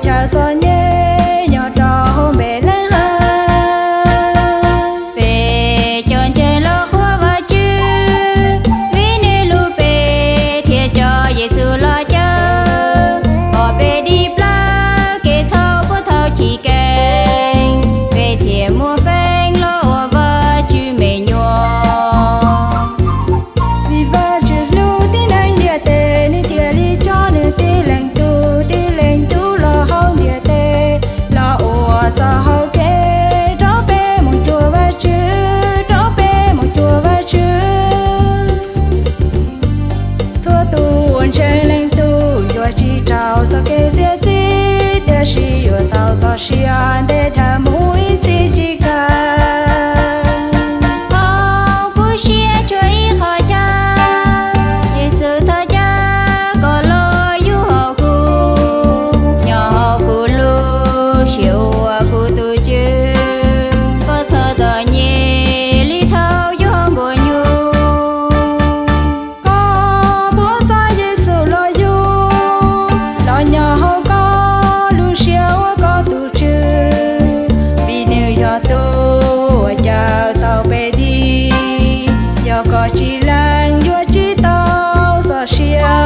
chaw txom nyem nyob rau hauv Npelehees. Peb cov ntseeg los qhuas Vajtswv, vim nws hlub peb thiaj tso Yexus los caw, kom peb dim plaws kev txhaum puag thaum chiv keeb, peb thiaj muaj feem los ua Vajtswv me nyuam. Vim Vajtswv hlub tib neeg ntiaj teb, nws thiaj li tso nws tib leeg tug, tib leeg tug los hauv ntiaj teb, los ua txoj hau kev rau peb mus cuag Vajtswv, rau peb mus cuag Vajtswv. Txhua tus uas ntseeg Leej Tub yuav tsis raug txoj kev txiav txim, tiam sis yuav tau txoj sia ntev dhawv mus ib txhis tsis kawg. Thaum kuv siab tshuav ib qho chaw, Yexus thov caw koj los yug hauv kuv, nyob hauv kuv lub siab ua kuv tus Tswv, koj txhob txom nyem li thaum yug hauv nkuaj nyuj. Koj puav txog Yexus los yug, los nyob hauv koj lub siab ua koj tus Tswv, vim nws yog tus uas caw tau peb dim. Yog koj tsis lees yuav tsis tau txoj sia.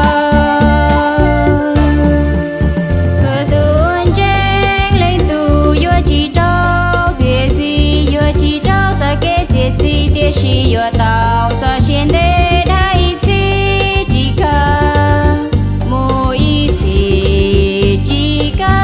Txhua tus ntseeg Leej Tub yuav tsis raug txiav txim, yuav tsis raug txoj kev txiav txim, tiam sis yuav tau txoj sia ntev dhawv ib txhis tsis kawg, mus ib txhis tsis kawg.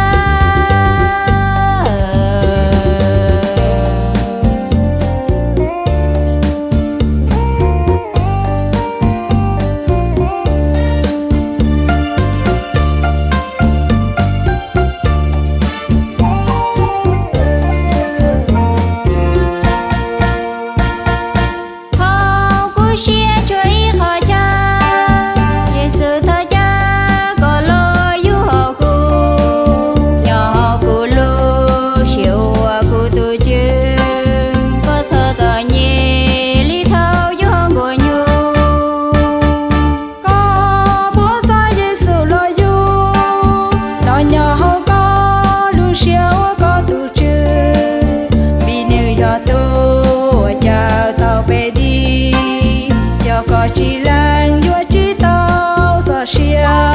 Thaum kuv siab tshuav ib qho chaw, Yexus thov caw koj los yug hauv kuv, nyob hauv kuv lub siab ua kuv tus Tswv, koj txhob txom nyem li thaum yug hauv nkuaj nyuj. Koj puav txog Yexus los yug, los nyob hauv koj lub siab ua koj tus Tswv, vim nws yog tus uas caw tau peb dim. Yog koj tsis lees yuav tsis tau txoj sia.